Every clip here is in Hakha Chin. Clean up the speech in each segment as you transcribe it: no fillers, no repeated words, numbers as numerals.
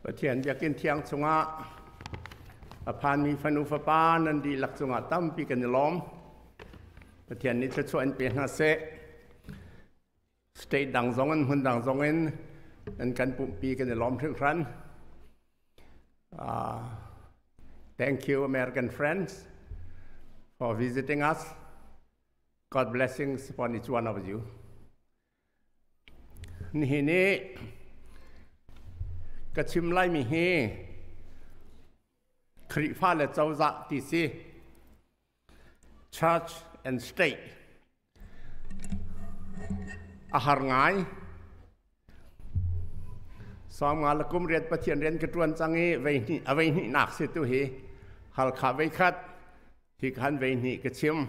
Pathian biakinn thiang chungah a phanmi fanu fapa nan dihlak cungah tampi kan i lawm. Pathian nih thluachuah in pe hna seh. State dang zong in hmun dang zong in nan kan pumhpi kan i lawm hringhran. Thank you American friends for visiting us. God blessings upon each one of you. Nihin i ka chim laimi hi Khrihfa le cozah ti si Church and state a har ngai. Sawm nga le kum riat Pathian rian ka ṭuan cang i vei hnih a vei hnihnak si tu hi Halkha vei khat hi khan vei hnih ka chim.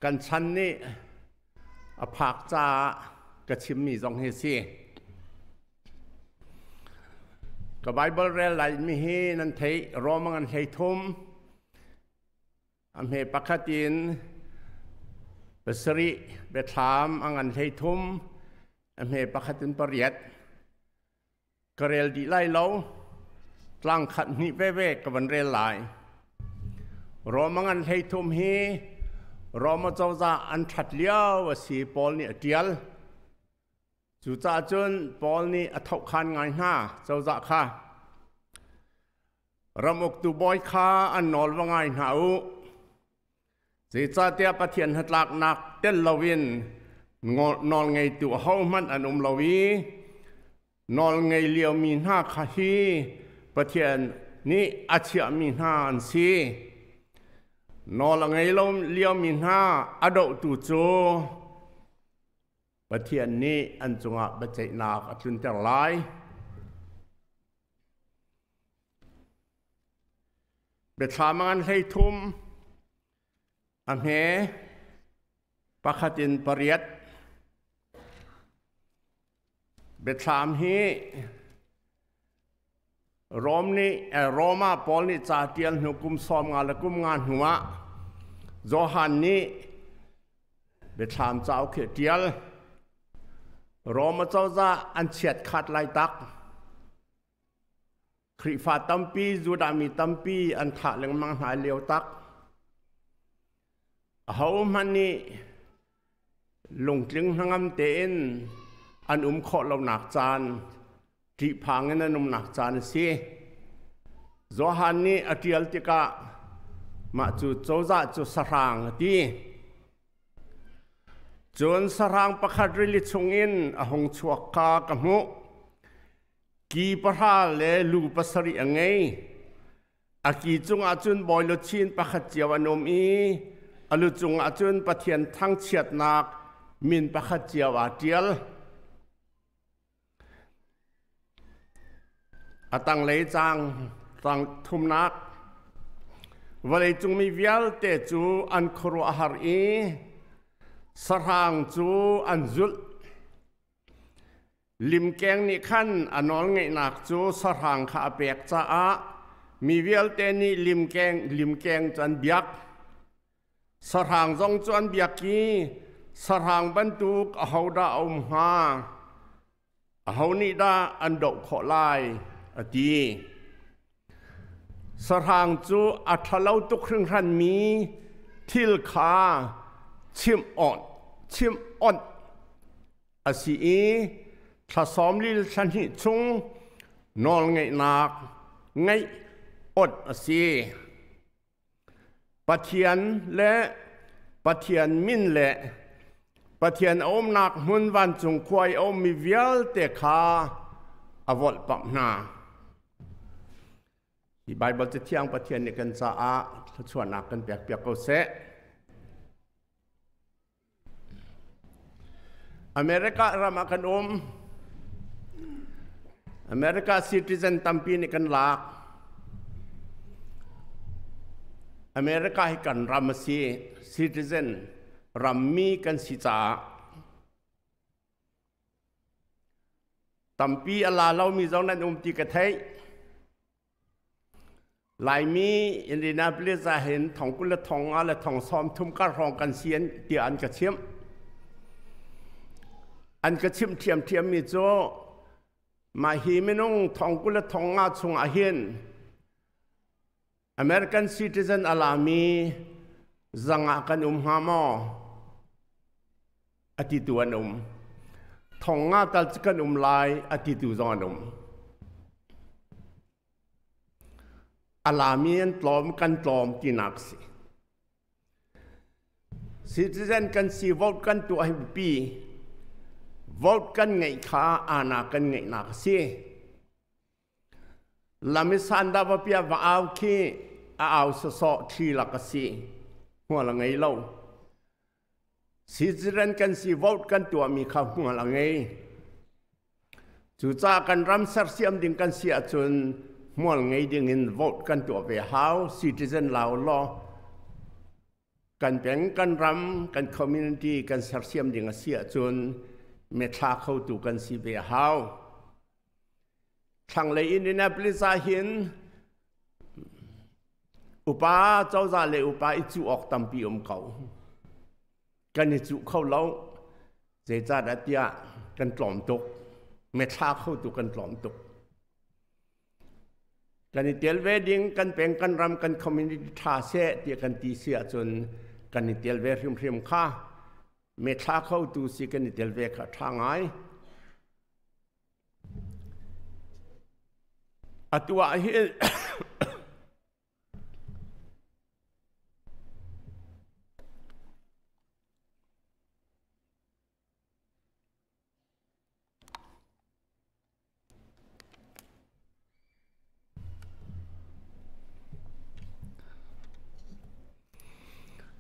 Kan chan nih a phak caah ka chimmi zong hi si. Ka Bible rel lai mi hi nan theih Rome ngan hlei thum a hme pakhat in pasarih biathlam a ngan hlei thum a hme pakhat in pariat ka rel dih lai lo tlang khat hnih veve ka van rel lai Rome ngan hlei thum hi Rome cozah an ṭhat lio a si Paul nih a ṭial cucaah cun Paul nih a thohkhan ngai hna cozah kha Ram uktu bawi kha an nawl va ngai hna u. Zeicahtiah Pathian hnatlaknak tel loin nawlngeitu ahohmanh an um lo i nawlngei liomi hna kha hi Pathian nih a chiahmi hna an si. Nawl a ngei lo liomi hna a dohtu cu Pathian nih an cungah biaceihnak a tlunter lai. Biathlam a ngan 13, a hme pakhat in pariat. Biathlam hi Rom nih Roma Paul nih ca ṭial hnu kum 50 le kum nga hnuah Johan nih biathlam cauk hi a ṭial. Roma cozah an chiat khat lai tak. Khrihfa tampi, Judah mi tampi an thah lengmang hna lio tak. Ahohmanh nih lungtling hnangam tein an um khawh lonak caan, ṭihphang in an umnak caan a si. Johan nih a ṭial tikah mah cu cozah cu sahrang a ti. Cun sahrang pakhat rili chungin a hung chuak kha ka hmuh. Ki pahra le lu pasarih a ngei. A ki cungah cun bawi luchin pakhat cio an um i a lu cungah cun Pathian thangchiatnak min pakhat cio aa ṭial. A tanglei caang tang thumnak vawleicung mi vialte cu an khuaruah a har i sahrang cu an zulh. Limkeng nih khan a nawlngeihnak cu sahrang kha a pek caah mi vialte nih limkeng limkeng cu an biak. Sahrang zong cu an biak i sahrang bantuk ahodah a um hnga? Aho nih dah an doh khawh lai? a ti. Sahrang cu a ṭhalo tuk hringhranmi thil kha chimh awnh chimh onh a si i thla sawmli thla hnih chung nawlngeihnak ngeih awt a si. Pathian le Pathian min le Pathian a umnak hmun vancung khua i a ummi vialte kha a volhpamh hna. Hi Baibal Cathiang Pathian nih kan caah thluachuahnak kan pekpiak ko seh. America ram ah kan um. America citizen tampi nih kan lak. America hi kan ram a si. Citizen rammi kan si caah tampi a la lomi zong nan um ti ka theih. Laimi Indianapolis ah hin thong kul le thong nga le thong sawm thum kar hrawng kan si an tiah an ka chimh. An ka chimh ṭhiamṭhiam mi cu Mah hi minung thong 20 le 50 chungah hin American citizen a lami zangah kan um hnga maw? A ti tu an um. 50 tal cu kan um lai a ti tu zong an um. A lami an tlawm kan tlawm tinak si. Citizen kan si vote kan tuah hi biapi. Vote kan ngeih kha ana kan ngeihnak a si. Lam i sandah va piah va au khi a au sawsawh ṭhi lak a si. Hmual a ngei lo. Citizen kan si vote kan tuahmi kha hmual a ngei. Cucaah kan ram sersiam ding kan si ahcun hmual ngei ding in vote kan tuah ve hau. Citizen lau law kan peng, kan ram, kan community kan sersiam ding a si ahcun methla khotu kan si ve hau. Thlanglei Indianapolis ah hin upa cozah le upa i cuh awk tampi um ko. Kan i cuh kho lo. Zeicahdah tiah kan tlawm tuk. Methla khotu kan tlawm tuk. Kan i tel ve ding, kan peng, kan ram, kan community ṭha seh tiah kan ti si ahcun kan i tel ve hrimhrim kha methla khotu si kan i tel ve kha ṭha ngai. Atu ah hin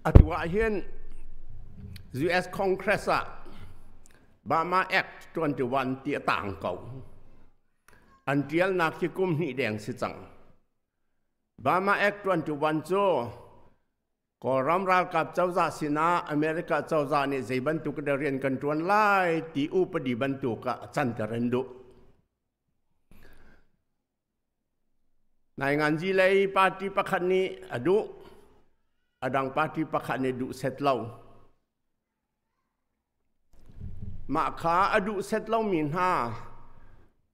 Atu ah hin US Congress ah Burma Act 21 ti a tang ko. An tialnak hi kum hnih deng si cang. Burma Act 21 cu Kawlram ralkap cozah sinah America cozah nih zei bantuk dah rian kan ṭuan lai ti upadi bantuk ah canter an duh. Nainganzi lei party pakhat nih a duh, a dang party pakhat nih duh set lo. Mah kha a duh set lomi hna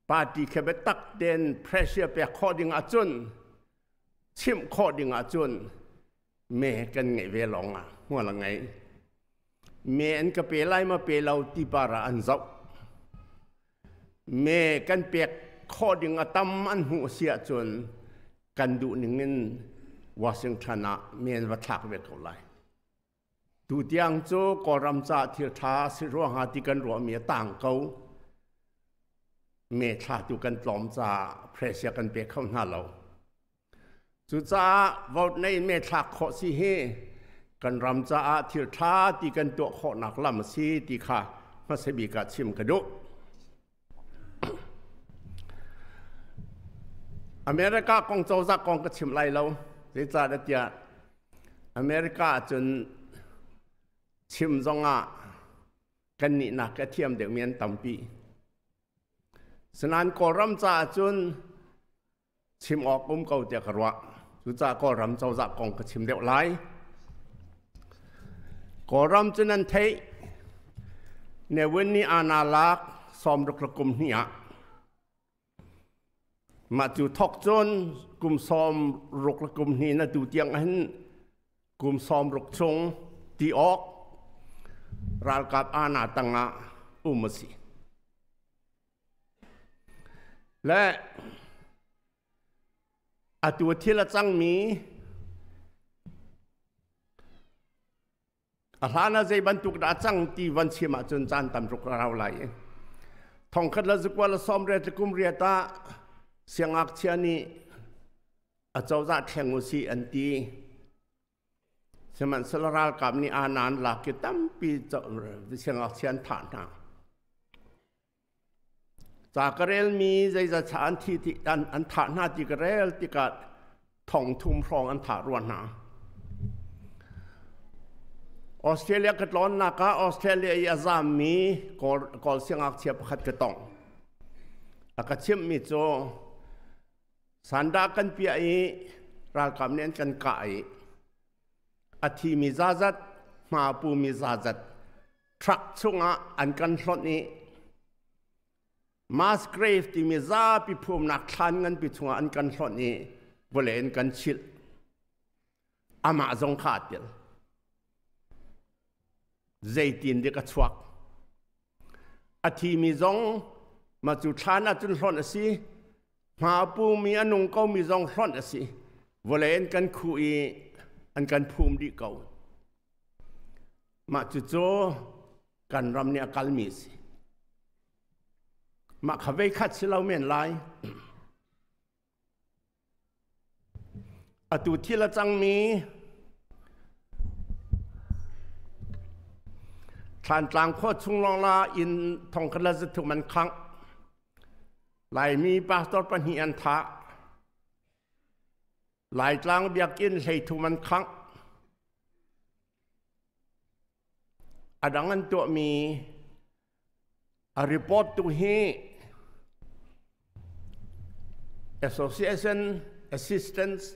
party kha biatak tein pressure pek khawh ding ahcun chimh khawh ding ahcun me kan ngeih ve lawng ah hmual a ngei. Me an ka pe lai ma pe lo ti par ah an zoh. Me kan pek khawh ding a tam an hmuh si ahcun kan duh ning in Washington ah me an va thlak ve ko lai. Tutiang cu Kawlram caah thil ṭha a si ruangah ti kan ruahmi a tang ko. Me thlatu kan tlawm caah pressure kan pe kho hna lo. Cucaah vote nei in me thlak khawh si hi kan ram caah thil ṭha ti kan tuah khawhnak lam a si ti kha hmasa bik ah chim ka duh. America kong cozah kong ka chim lai lo. Zeicahdah tiah America ahcun chim zongah kannih nak a thiam deuhmi an tampi. Sinain Kawlram caah cun chim awk um ko tiah ka ruah. Cucaah Kawlram cozah kong ka chim deuh lai. Kawlram cu nan theih Ne Win nih ana lak 60 le kum hnih ah mah cu thok cun kum 60 le kum hnih na tu tiang hin kum 60 chung ti awk ralkap ana tangah um a si. Le atu thil a cangmi a hlan ah zei bantuk dah a cang ti van chim ahcun caan tam tuk a rau lai i thongkhat le zakua le 80 le kum riat ah siangngakchia nih a cozah thleng usih an ti. Sihmanhsehlaw ralkap nih aa an lak i tampi siangngakchia an thah hna. Ca ka relmi zeizat cha an thi ti an thah hna ti ka rel tikah thong thum hrawng an thah rua hna. Australia ka tlawnnak ah Australia i a zammi Kawl siangngakchia pakhat ka tong. A ka chimhmi cu Sandah kan piah i ralkap nih an kan kah i a thimi zazat, hmapumi zazat truck chungah an kan hlonh i Mass grave timi zapi phumnak thlan nganpi chungah an kan hlonh i vawlei in kan chilh. Amah zong kha aa tel. Zeitin dik a chuak. A thimi zong mah cu thlan ahcun hlonh a si. Hma a pumi a nung komi zong hlonh a si. Vawlei in kan khuh i an kan phum dih ko. Mah cucu kan ram nih a kalmi a si. Mah kha vei khat si lo men lai. Atu thil a cangmi Thlantlang khua chung lawng la inn thongkhat le zathum an khangh. Laimi pastor pahnih an thah. Laitlang biakinn hleithum an khangh. A dang an tuahmi a report tu hi Association Assistance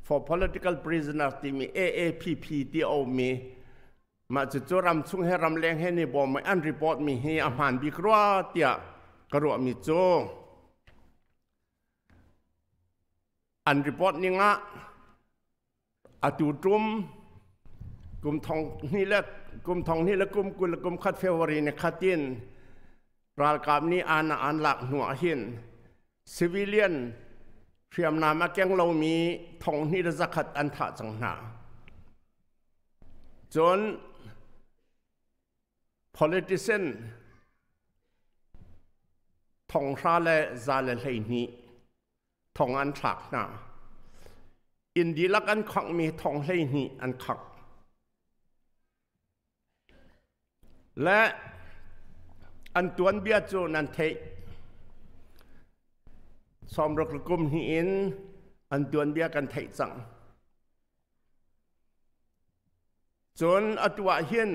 for Political Prisoners timi AAPP ti a ummi mah cucu ramchung he ramleng he nih bawm an report mi hi a hmaan bik rua tiah ka ruahmi cu an report ning ah Atu tum kum thong hnih le kum thong hnih le kum 20 le kum khat February ni khat in ralkap nih an an lak hnu ah hin civilian hriamnam a keng lomi thong hnih le zakhat an thah cang hna. Cun politician thong hra le za le 12 thong an thlak hna. Inn dihlak an khonghmi thong 12 an khangh. Le an tuanbia cu nan theih. 60 le kum hnih in an tuanbia kan theih cang. Cun atu ah hin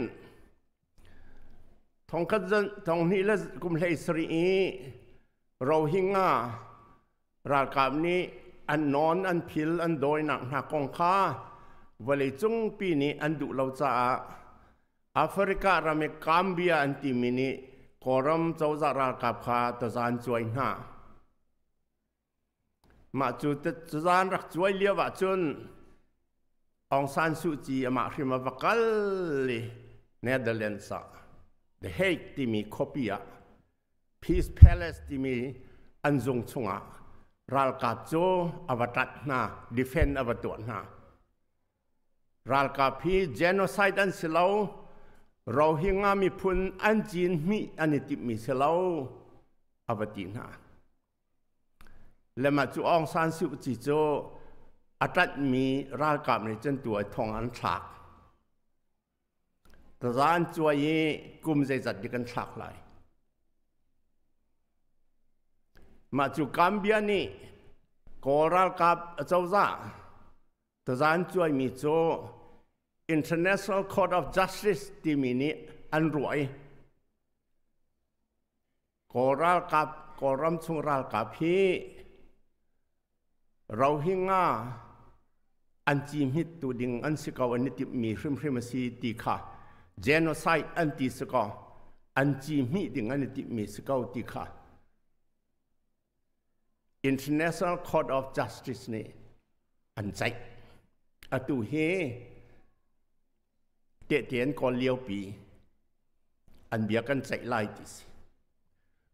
thongkhat thong hnih le kum 17 i Rohingya ralkap nih an nawn an phil an dawinak hna kong kha vawleicung pi nih an duh lo caah Africa ram i Gambia an timi nih Kawlram cozah ralkap kha tazan cuai hna. Mah cu cuzan rak cuai lio ah cun Aung San Suu Kyi amah hrim a va kal i Netherlands ah The Hague timi khuapi ah Peace Palace timi an zung chungah ralkap cu a va ṭanh hna, defend a va tuah hna. Ralkap hi genocide an si lo, Rohingya miphun an cin hmih an i timhmi si lo, a va ti hna. Le mah cu Aung San Suu Kyi cu a ṭanhmi ralkap nih cun tu ai thong an thlak. Taza an cuai i kum zeizat dik an thlak lai. Mah cu Gambia nih Kawl ralkap acozah taza an cuaimi cu International Court of Justice timi nih an ruah i Kawl ralkap, Kawlram chung ralkap hi Rohingya an ci-hmit tu ding an si ko an i timhmi hrimhrim a si ti kha genocide an ti si ko an ci-hmih ding an i timhmi si ko ti kha International Court of Justice nih an ceih. Atu hi tehte an kawl liopi an bia kan ceih lai ti si.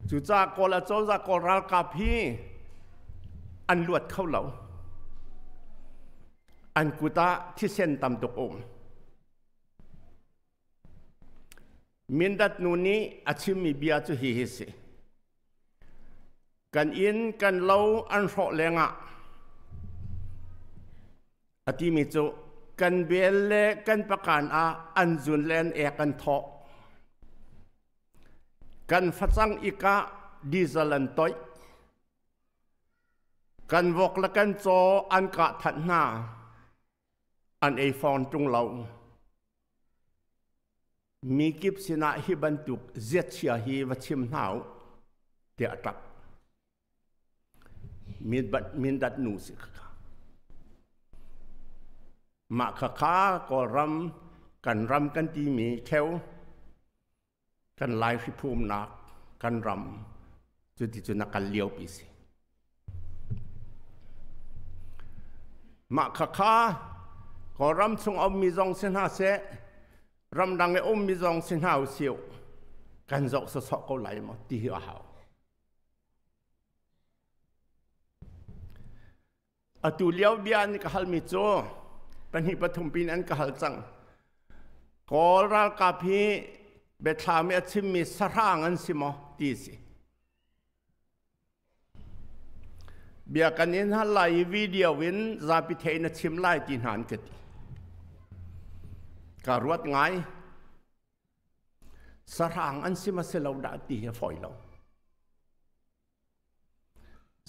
Cucaah Kawl acozah Kawl ralkap hi an luat kho lo. An kut ah thisen tam tuk um. Mindat nu nih a chimmi bia cu hi hi si. Kan inn kan lo an hrawh lengah A timi cu kan bel le kan pakan ah an zun le an ek an thawh. Kan facang ik ah diesel an toih. Kan vok le kan caw an kah that hna. An ei fawn ṭung lo. Mi kip sinah hi bantuk ziachia hi va chim hna u, tiah a ṭap. Mindat nu si khakha. Mah khakha Kawlram kan ram kan timi theu kan Lai hriphumnak kan ram. Cuti cu na kal lio pi si. Mah khakha Kawlram chung a ummi zong si hna seh, ramdang i ummi zong si hna usih, kan zoh sawsawh ko lai maw ti hi a hau. Atu lio bia an ka halmi cu pahnih pathum pin an ka hal cang. Kawl ralkap hi biathlam i a chimmi sahrang an si maw ti si. Bia kan in hal lai i video in zapi thei na chim lai ti hna an ka ti. Ka ruat ngai. Sahrang an si ma si lo dah ti hi a fawi lo.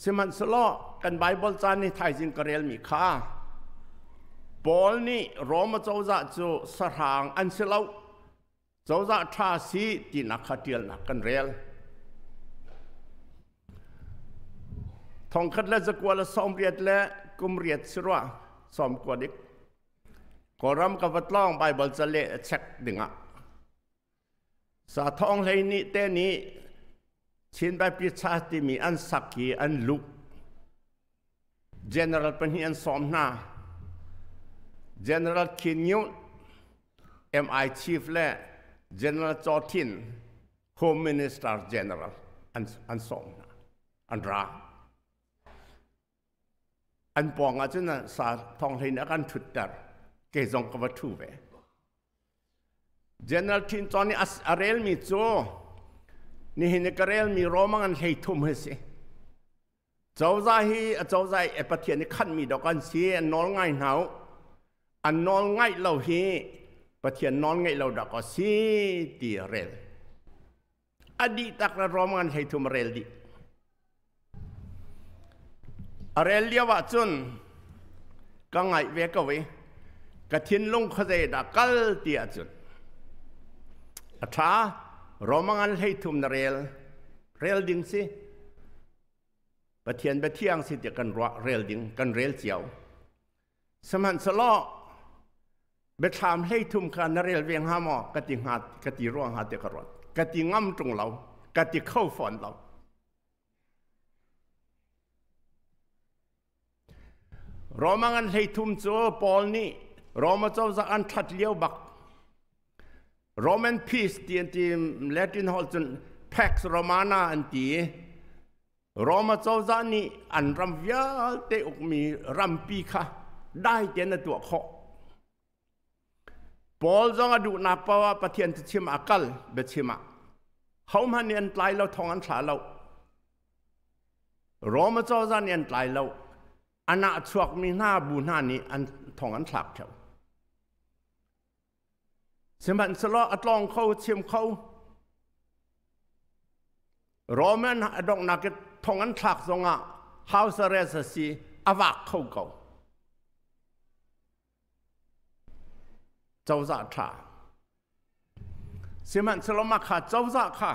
Sihmanhsehlaw kan Baibal ca nih thaizing ka relmi kha Paul nih Roma cozah cu sahrang an si lo, cozah ṭha si tinak kha ṭialnak kan rel. Thongkhat le zakua le 80 le kum riat si rua, sawm kua dik. Kawlram ka va tlawng Baibal ca leh check dingah Sa thawng hlei nih te nih Chin Baptist Church timi an sak i an luh. General pahnih an sawm hna. General Khin Nyunt, MI Chief le General Chaw Thin, Home Minister General an sawm hna. An ra. An pawng ah cun sa thawng hlei nih a kan ṭhutter. Kei zong ka va ṭhu ve. General Thin Chaw nih a relmi cu nihin i ka relmi Romang an 30 hi si. Cozah hi a cozah i Pathian i khanhmi dok an si, an nawl ngai hna u. An nawl ngaih lo hi Pathian nawl ngeih lo dak a si ti a rel. A dih tak le Romang an 30 a rel dih. A rel lio ah cun ka ngaih ve ko i ka thinlung khuazei dah kal ti ahcun a ṭha Roma ngan 30 na rel rel ding si Pathian biathiang si tiah kan ruah rel ding kan rel cio sihmanhsehlaw biathlam 30 kha na rel ve hnga maw ka ti hnga ka ti ruang hnga ti ka ruat ka ti ngam ṭung lo ka ti kho fawn lo. Roma ngan 30 cu Paul nih Roma cozah an ṭhat lio bak Roman peace ti an ti Latin holh cun Pax Romana an ti. Roma cozah nih an ram vialte ukmi rampi kha dai tein a tuah khawh. Paul zong a duhnak paoh ah Pathian chim a kal biachim ah hohmanh nih an tlai lo thong an thla lo. Roma cozah nih an tlai lo. A nahchuakmi hna bu hna nih an thong an thlak theo. Sihmanhsehlaw a tlawng kho chim kho. Roman a donghnak i thong an thlak zongah house arrest a si a vak kho ko. Cozah ṭha. Sihmanhsehlaw mah kha cozah kha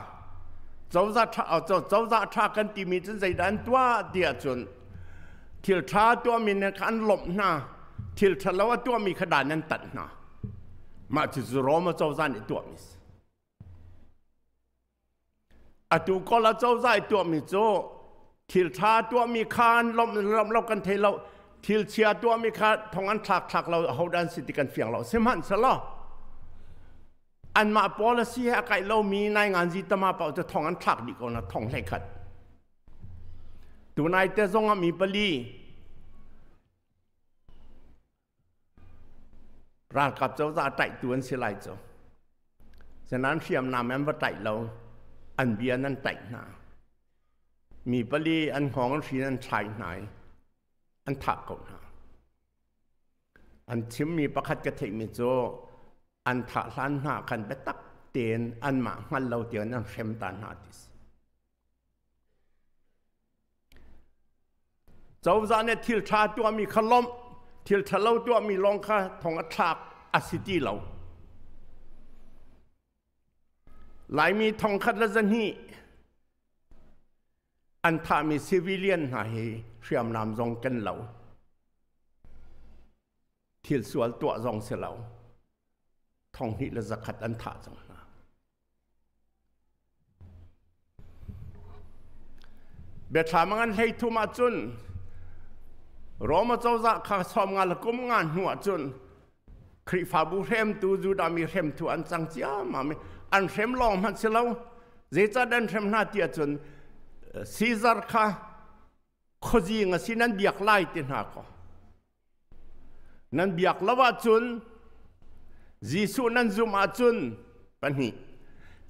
cozah ṭha cozah ṭha kan timi cun zeidah an tuah ti ahcun thil ṭha tuahmi nih kha an lawmh hna thil ṭhalo a tuahmi kha dan an tat hna. Mah cucu Roma cozah nih tuahmi si. Atu Kawl cozah i tuahmi cu thil ṭha tuahmi kha an lawmh lawmh lo kan thei lo thil chia tuahmi kha thong an thlak thlak lo ahodah an si ti kan fiang lo sihmanhsehlaw anmah policy he a kaih lomi nainganzi tama paoh cu thong an thlak dih ko na thong 11 tunai te zong ah mi pali Ralkap cozah a tlaihtu an si lai cu. Sinain hriamnam an va tlaih lo. An bia nan tlaih hna. Mi pali an hngawng an hri an thlai hna i an thah ko hna. An chimmi pakhat ka theihmi cu an thah hlan hna khan biatak tein anmah hngal lo tiang an hrem ta hna ti si. Cozah nih thil ṭha tuahmi kha lawmh, thil ṭhalo tuahmi lawng kha thong a thlak a si ti lo. Laimi 1200 an thahmi civilian hna hi hriamnam zong ken lo. Thil sual tuah zong si lo. 2100 an thah cang hna. Biathlam a ngan 13 ahcun Roma cozah kha 50 le kum nga hnu ahcun Khrihfabu hremtu Judah mi hremtu an cang ciammam i an hrem lawng hmanh si lo. Zeicah an hrem hna ti ahcun Caesar kha khuazing a si nan biak lai ti hna kaw. Nan biak lo ahcun Jesuh nan zumh ahcun pahnih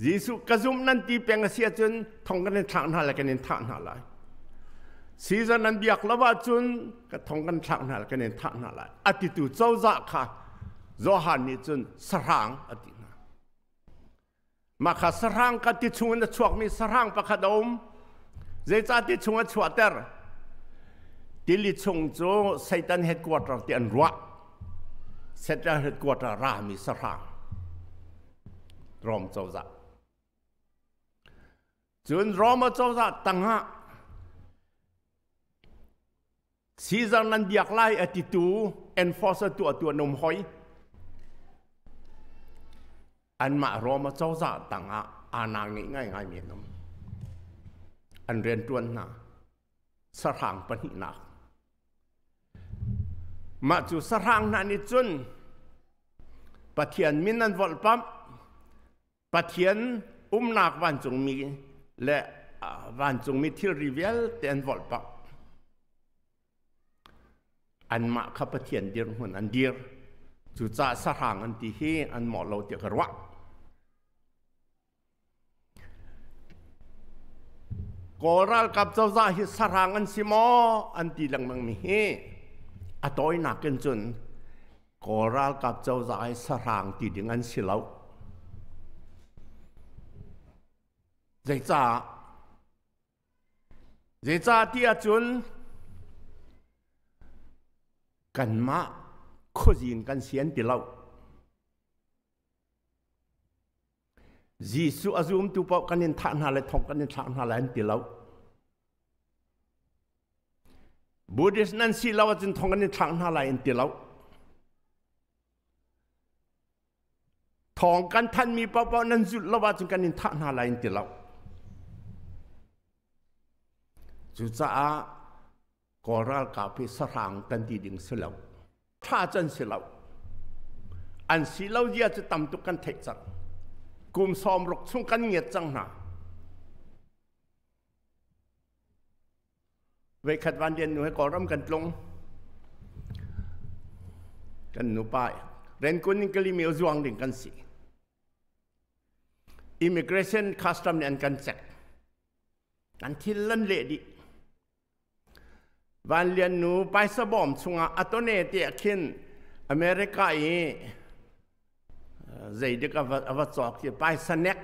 Jesuh ka zumh nan ti peng a si ahcun thong kan in thlak hna lai kan in thah hna lai. Caesar nan biak lo ahcun ka thong kan thlak hna lai kan in thah hna lai. A titu cozah kha Johan nih cun sahrang a ti hna. Mah kha sahrang ka ti chung in a chuakmi sahrang pakhat a um. Zeicah ti chung a chuahter? Tili chung cu Satan headquarter ti an ruah. Satan headquarter rami sahrang. Rom cozah. Cun Roma cozah tangah Caesar nan biak lai a titu enforcer tuahtu an um hoi. Anmah Roma cozah tangah aa ngeih ngaingai mi an um. An rianṭuan hna. Sahrang pahnihnak. Mah cu sahrang hna nih cun Pathian min an volhpamh. Pathian umnak vancungmi le vancungmi thilri vialte an volhpamh. Anmah kha Pathian dirhmun an dir. Cucaah sahrang an ti hi an mawh lo tiah ka ruah. Kawl ralkap cozah hi sahrang an si maw an ti lengmang mi hi a tawinak in cun Kawl ralkap cozah hi sahrang ti ding an si lo. Zeicah? Zeicah ti ahcun kanmah khuazing kan si an ti lo. Jesuh a zumtu paoh kan in thah hna le thong kan in thlak hna lai an ti lo. Buddhist nan si lo ahcun thong kan in thlak hna lai an ti lo. Thawng kan thanmi paohpaoh nan zulh lo ahcun kan in thah hna lai an ti lo. Cucaah Kawl ralkap hi sahrang kan ti ding si lo. Tha can si lo. An si lo zia cu tam tuk kan theih cang. Kum 60 chung kan ngiat cang hna. Veikhat van lian nu he Kawlram kan tlung. Kan nupa Renkun in Kalimi zuang ding kan si. Immigration custom nih an kan cek. Kan thil lan leh dih. Van Lian nu paisa bawm chungah a tone te ah khin America i zeidik a va cawk khi paisa nek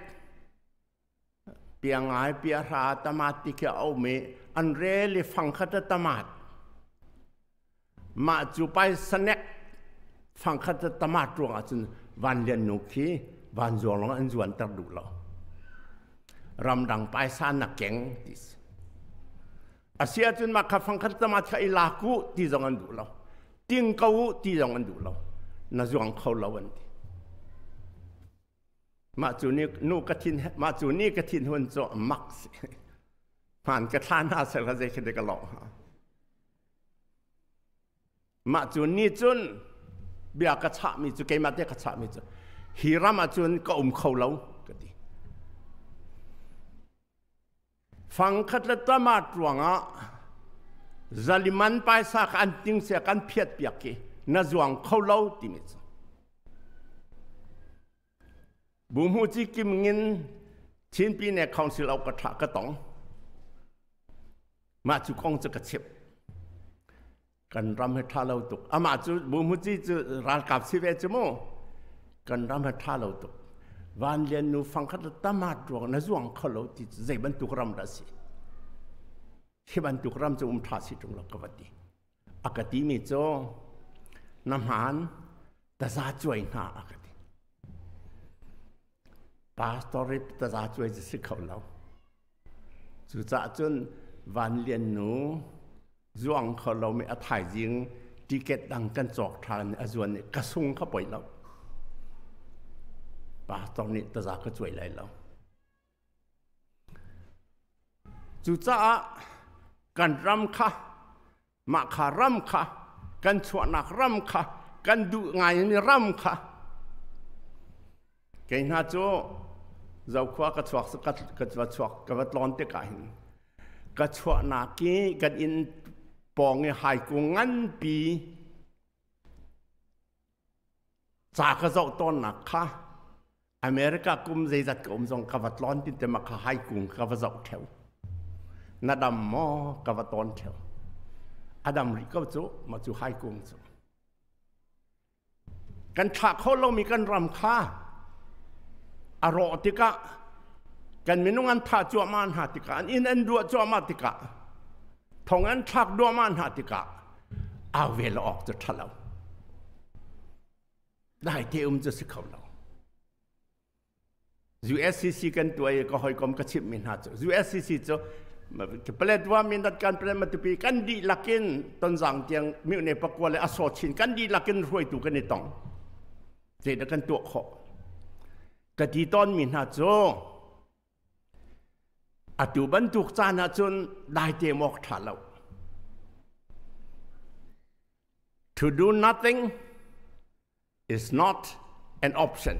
piangai piahra tamat ti khi a um i an rel i fangkhat a tamat mah cu paisa nek fangkhat a tamat ruangah cun Van Lian nu khi vanzuang lawng an zuanter duh lo ramdang paisa na keng ti si a si ahcun mah kha fangkhat tamat kha i lak u ti zong an duh lo ting ko u ti zong an duh lo na zuang kho lo an ti mah cu ni nu ka thin mah cu ni ka thin hun cu mak si hman ka thla hna sel kha zei khi ka lawh hnga Mah cu ni cun bia ka chahmi cu keimah te ka chahmi cu hi ram ah cun ka um kho lo ka ti. Fangkhat le tamat ruangah zaliman paisa kha an ting sia kan phiat piak ki na zuang kho lo timi cu. Buhmu ci kim ngin Chin Pine Council au ka tha ka tong. Mah cu kong cu ka chimh. Kan ram hi ṭha lo tuk. Amah cu Buhmuci cu ralkap si ve cu mu. Kan ram hi ṭha lo tuk. Van Lian nu fangkhat le tamat ruang na zuang kho lo ti cu zei bantuk ram dah si. Hi bantuk ram cu um ṭha si ṭung lo ka va ti. A ka timi cu na hmaan taza cuai hna a ka ti. Pastor i taza cuai cu si kho lo. Cucaah cun Van Lian nu zuang kho lomi a thaizing ticket dang kan cawk ṭhan a zuan i ka sung kha poi lo. Pastor nih taza ka cuai lai lo. Cucaah Kan ram kha mah kha ram kha kan chuahnak ram kha kan duh ngaimi ram kha kei hna cu Zokhua ka chuak ka va chuak ka va tlawn tikah hin ka chuahnak i kan inn pawng i haikung nganpi ca ka zoh tawnnak kha America kum zeizat ka um zong ka va tlawn tin te ma kha haikung ka va zoh theo na dam maw ka va tawn theo a dam rih ko cu ma cu haikung cu kan thlah kho lomi kan ram kha a rawh tikah kan minung an thah cuahmah hna tikah an inn an duah cuahmah tikah thong an thlak duahmah hna tikah au ve lo awk cu ṭha lo dai te um cu si kho lo. USCC kan tuah i ka hawikom ka chimhmi hna cu USCC cu Paletwa Mindat kan Palet Matupi kan dihlak in Tonzang tiang mine pakua le asaw chin kan dihlak in hruaitu kan i tong. Zeidah kan tuah khawh? Ka ti tawnmi hna cu atu bantuk caan ahcun daite mawk ṭha lo. To do nothing is not an option.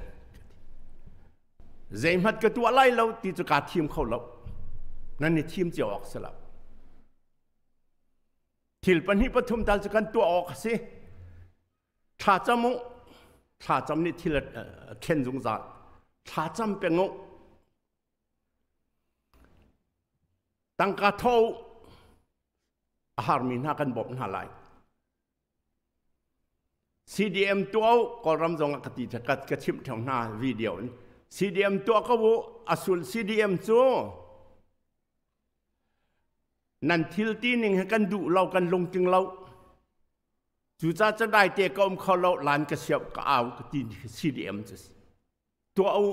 Zeihmanh ka tuah lai lo ti cu kaa thim kho lo. Nan i thim cio awk si lo. Thil pahnih pathum tal cu kan tuah awk a si. Thlacam u. Thlacam nih thil a thlen zungzal. Thlacam peng u. Tangka tho u. A harmi hna kan bawmh hna lai. CDM tuah u Kawlram zong ah ka ti ka ka chimh theo hna video in CDM tuah ko u asul CDM cu nan thil ti ning he kan duh lo kan lungtling lo cucaah cu dai te ka um kho lo lan ka siap ka au ka ti CDM cu tuah u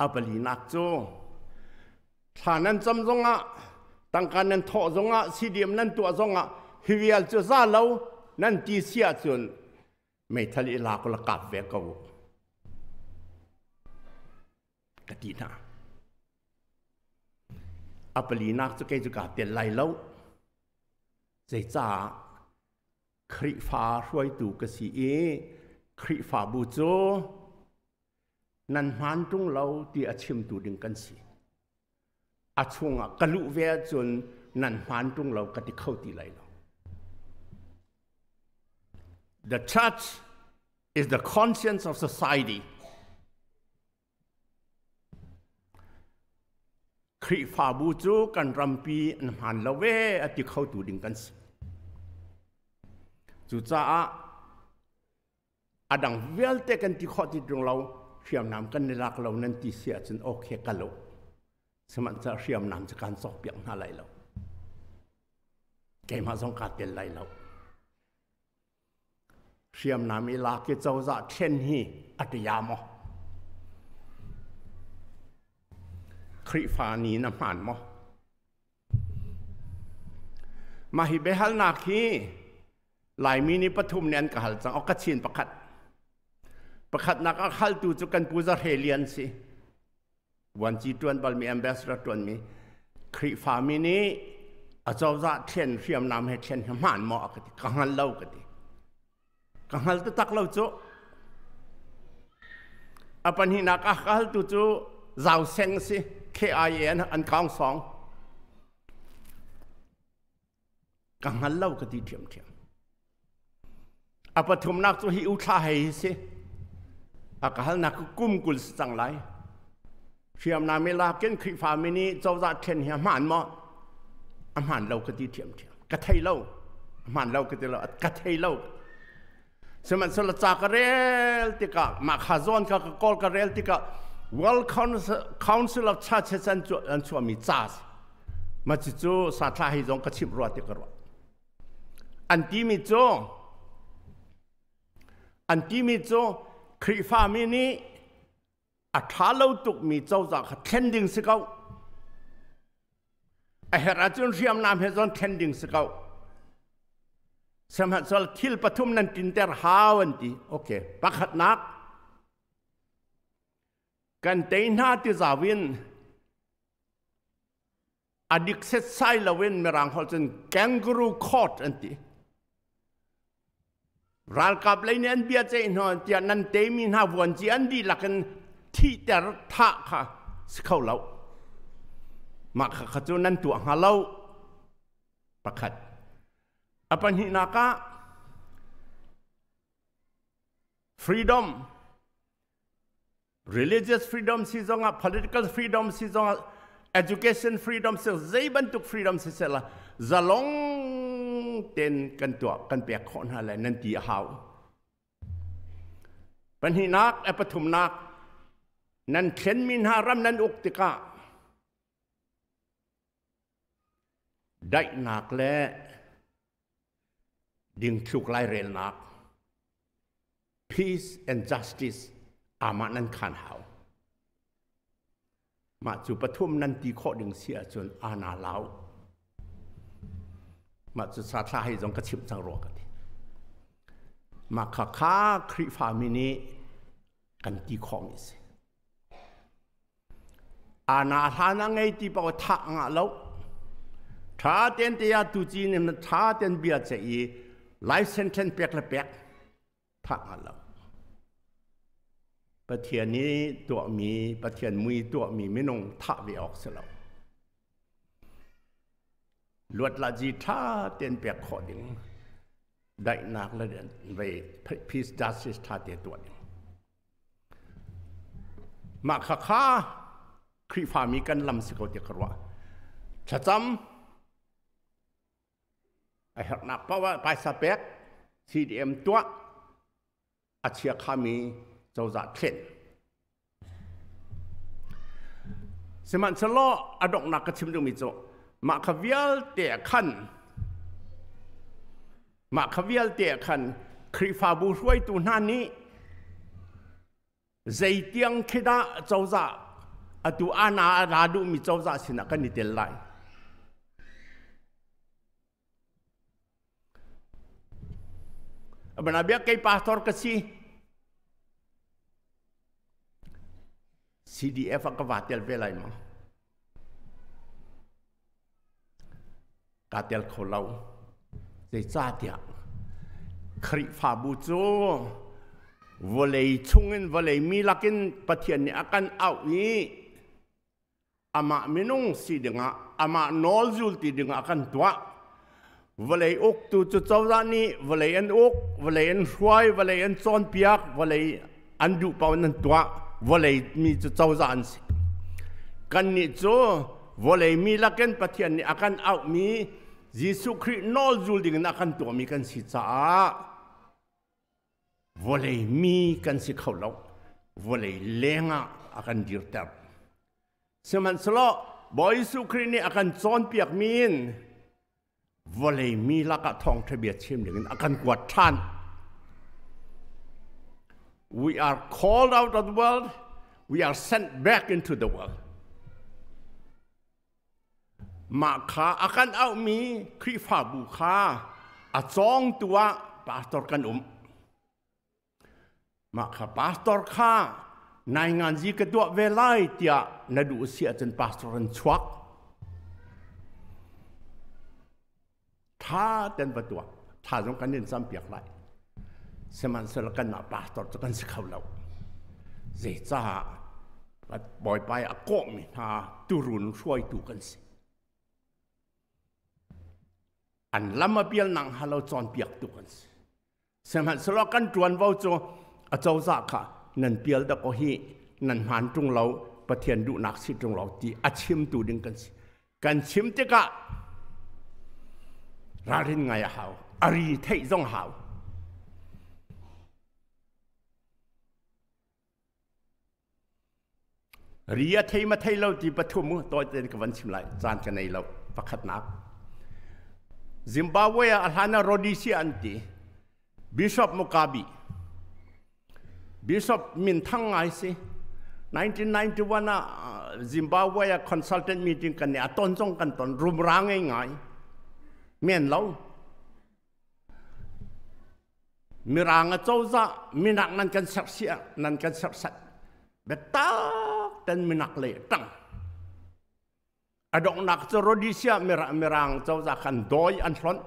A palinak cu thla nan cam zongah tangka nan thawh zongah CDM nan tuah zongah hi vial cu za lo nan ti si ahcun meithal i lak la kap ve ko ka ti hna. A palinak cu kei cu kaa tel lai lo. Zeicah Khrihfa hruaitu ka si i Khrihfabu cu nan hmaan ṭung lo ti a chimtu ding kan si. A chungah ka luh ve ahcun nan hmaan ṭung lo ka ti kho ti lai lo. The church is the conscience of society. Khrihfabu cu kan rampi an hmaan lo ve a ti khotu ding kan si. Cucaah a dang vialte kan ti khawh ti ṭung lo hriamnam kan i lak lo nan ti si ahcun okay ka lo. Sihmanhsehlaw hriamnam cu kan cawkpiak hna lai lo. Keimah zong kaa tel lai lo. Hriamnam i lak i cozah thlen hi a ṭia maw? Khrihfa ni na hmaan maw? Mah hi biahalnak hi Laimi nih pathum nih an ka hal cang. O Kachin pakhat. Pakhatnak a haltu cu kan pu Za Hre Lian si. Vuanci ṭuan balmi ambassador ṭuanmi Khrihfami nih acozah thlen hriamnam he thlen hi hmaan maw a ka ti. Ka hngal lo ka ti. Ka hngal taktak lo cu. A pahnihnak a ka haltu cu Zau Seng si KIA an kaung song. Ka hngal lo ka ti ṭhiamṭhiam. A pathumnak cu hi u thla hei hi si. A ka halnak cu kum 20 si cang lai. Hriamnam i lakin Khrihfami nih cozah ṭhen hi a hmaan maw? A hmaan lo ka ti ṭhiamṭhiam. Ka thei lo. A hmaan lo ka ti lo. Ka thei lo. Sihmanhsehlaw ca ka rel tikah mah kha zawn kha ka kawl ka rel tikah World Council of Churches an chuahmi ca si. Mah cucu sathla hi zong ka chimh rua ti ka ruah. An timi cu an timi cu Khrihfami nih a ṭha lo tukmi cozah kha thlen ding si ko. A herh ahcun hriamnam he zon thlen ding si ko. Sihmanhsehlaw thil pathum nan tinter hau an ti. Okay, pakhatnak kan tei hna ti zau in. A dik setsai loin Mirang holh cun kangaroo court an ti. Ralkap lei nih an bia ceih hna tiah nan teimi hna vuanci an dihlak in thihter thah kha si kho lo. Mah kha kha cu nan tuah hnga lo. Pakhat. A pahnihnak ah freedom religious freedom si zongah political freedom si zongah education freedom si zei bantuk freedom si sela zalong ten kan tuah kan pek khawh hna le nan ti a hau. Pahnihnak e pathumnak nan thlenmi hna ram nan uk tikah daihnak le dingthluk lairelnak peace and justice amah nan khan hau. Mah cu pathum nan ti khawh ding si ahcun ana lau. Mah cu sa thla hei zong ka chimh cang rua ka ti. Mah kha kha Khrihfami nih kan ti khawh mi si. Ana hlan a ngei ti paoh thah ngah lo. Tha ten te ah tu ci nih tha ten bia ce i life sentence pek le pek thah ngah lo. Pathian i tuahmi Pathian mui tuahmi minung thah ve awk si lo. Luat la ji tha ten pek khawh ding daihnak le vei peace justice tha te tuah ding. Mah khakha Khrihfami kan lam si ko ti ka ruah. Thlacam a herhnak paoh ah paisa pek, CDM tuah, a chia khami cozah thlen. Sihmanhsehlaw a donghnak ka chim duhmi cu mah kha vialte khan Mah kha vialte ah khan Khrihfabu hruaitu hna nih zeitiang khi dah cozah atu ana a ra duhmi cozah sinah kan i tel lai. Abana bia kei pastor ka si. CDF ah ka va tel ve lai ma? Kaa tel kho lo. Zeicahtiah Khrihfabu cu vawlei chungin vawlei mi lakin Pathian nih a kan auh i amah minung si dingah amah nawl zulti dingah a kan tuah. Vawlei uktu cu cozah nih vawlei an uk, vawlei an hruai, vawlei an cawnpiak, vawlei an duh paoh in an tuah. Vawlei mi cu cozah an si. Kannih cu vawlei mi lakin Pathian nih a kan auhmi Jesuh Khrih nawl zul dingin a kan tuahmi kan si caah vawlei mi kan si kho lo. Vawlei lengah a kan dirter. Sihmanhsehlaw Bawi Jesuh Khrih nih a kan cawnpiakmi in vawlei mi lakah thawngṭha bia chim dingin a kan kuat ṭhan. We are called out of the world, we are sent back into the world. Mah kha a kan auhmi Khrihfabu kha a cawngtu ah pastor kan um. Mah kha pastor kha nainganzi ka tuah ve lai tiah na duh si ahcun pastor an chuak. Tha ten va tuah. Tha zong kan in campiak lai. Sihmanhsehlaw kanmah pastor cu kan si kho lo. Zeicah Bawipa i a kawhmi hna turun hruaitu kan si. An lam a pial nang halo cawnpiaktu kan si. Sihmanhsehlaw kan ṭuanvo cu acozah kha nan pial dakaw hi nan hmaan ṭung lo, Pathian duhnak si ṭung lo ti a chimtu ding kan si. Kan chim tikah ralrin ngai a hau, a ri theih zong a hau. Ri a thei ma thei lo ti pathum mu tawi tein ka van chim lai caan ka nei lo pakhatnak Zimbabwe ah a hlan ah Rhodesia an ti Bishop Mugabe Bishop min thang ngai si 1991 ah Zimbabwe ah consultant meeting kan ni a ton zong kan ton rumra ngei ngai men lo Mirang acozah minak nan kan sersiah nan kan serhsat biatak ten minak lei a ṭang. A donghnak cu Rhodesia Mirang cozah khan dawi an hlonh.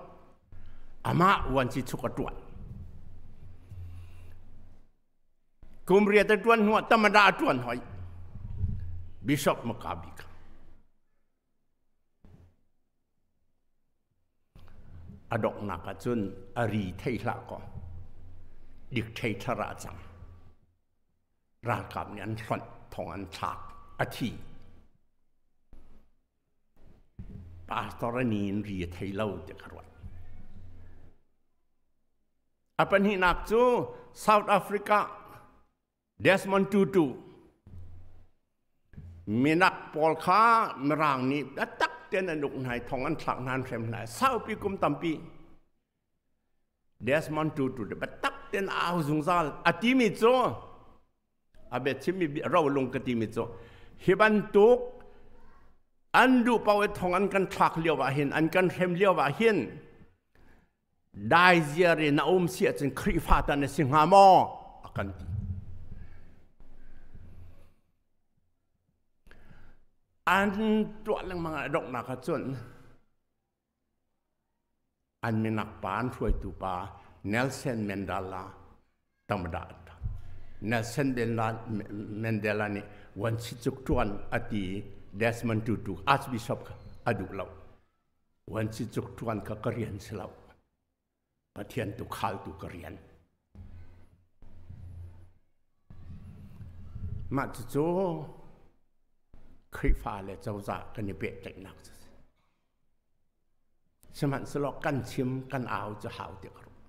Amah vuanci chuk a ṭuan. Kum riat a ṭuan hnuah tamada a ṭuan hoi. Bishop Mugabe kha. A donghnak ahcun a ri thei hlah kaw dictator ah a cang. Ralkap nih an hlonh, thong an thlak, a thi. Pastor a ni in ri a thei lo ti ka ruat. A pahnihnak cu South Africa Desmond Tutu minak pawl kha Mirang nih biatak tein an uk hna i thong an thlak hna an hrem hna saupi kum tampi Desmond Tutu biatak tein au zungzal a timi cu a biachimmi rolung ka timi cu hi bantuk an duh paoh i thong an kan thlak lio ah hin an kan hrem lio ah hin Dai ziar in a um si ahcun Khrihfa ta na si hnga maw? A kan ti. An tuah lengmang ah donghnak ahcun an minak pa an hruaitu pa Nelson Mandela tamda Nelson Mandela nih wan si cuk tuan a ti Desmond Tutu Archbishop a duh lo. Vuanci cuk ṭuan kha ka rian si lo. Pathian tu khaltu ka rian. Mah cucu Khrihfa le cozah kan i pehtlaihnak cu si. Sihmanhsehlaw kan chim kan au cu hau ti ka ruah.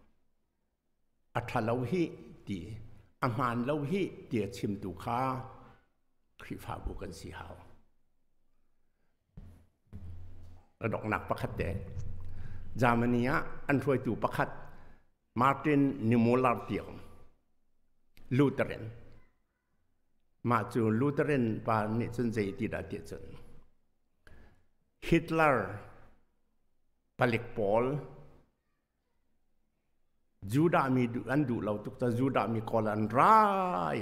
A ṭha lo hi ti a hmaan lo hi ti a chimtu kha Khrihfabu kan si hau. A donghnak pakhat te Germany ah an hruaitu pakhat Martin Niemöller ti a um. Lutheran. Mah cu Lutheran pa nih cun zei ti dah ti cun Hitler palik pawl Judah mi an duh lo tuk ca Judah mi kawl an ra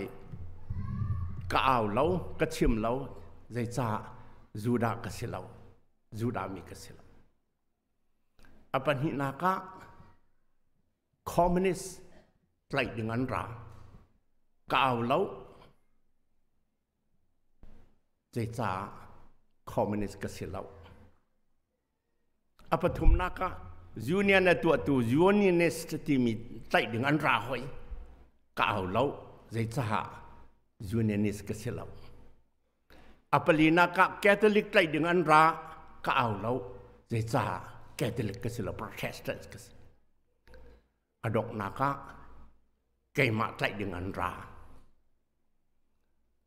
i ka au lo, ka chim lo, zeicah Judah ka si lo, Judah mi ka si lo. A pahnihnak ah communist tlaih ding an ra. Ka au lo, zeicah communist ka si lo. A pathumnak ah union a tuahtu unionist timi tlaih ding an ra hoi. Ka au lo, zeicaah unionist ka si lo. A palinak ah Catholic tlaih ding an ra, ka au lo, zeicaah Catholic ka si lo, Protestant ka si. A donghnak ah keimah tlaih ding an ra.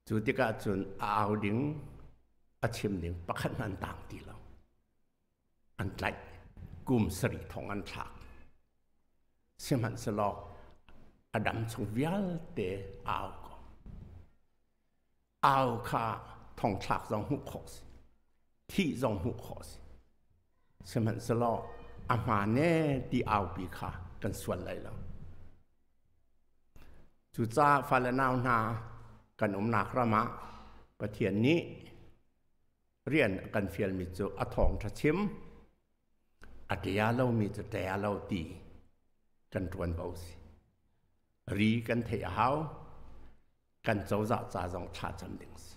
Cu tikah cun a au ding, a chim ding pakhat hmanh an tang ti lo. An tlaih. Kum sarih thong an thlak. Sihmanhsehlaw a dam chung vialte a au ko. Au kha thongthlak zong hmuh khawh si. Thih zong hmuh khawh si. Sihmanhsehlaw a hmaan ee ti aupi kha kan sual lai lo. Cucaah fale nau hna kan umnak ram ah Pathian nih rian a kan fialmi cu a thawngṭha chim, a ṭia lomi cu ṭia lo ti kan ṭuanvo si. Ri kan theih a hau, kan cozah ca zong thlacam ding si.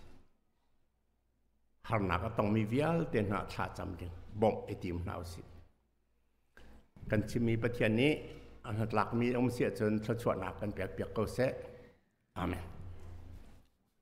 Harnak a tongmi vialte hna thlacam ding bawmh i tim hna usih. Kan chimmi Pathian nih a hnatlakmi um si ahcun thluachuahnak kan pek piak ko seh. Amen.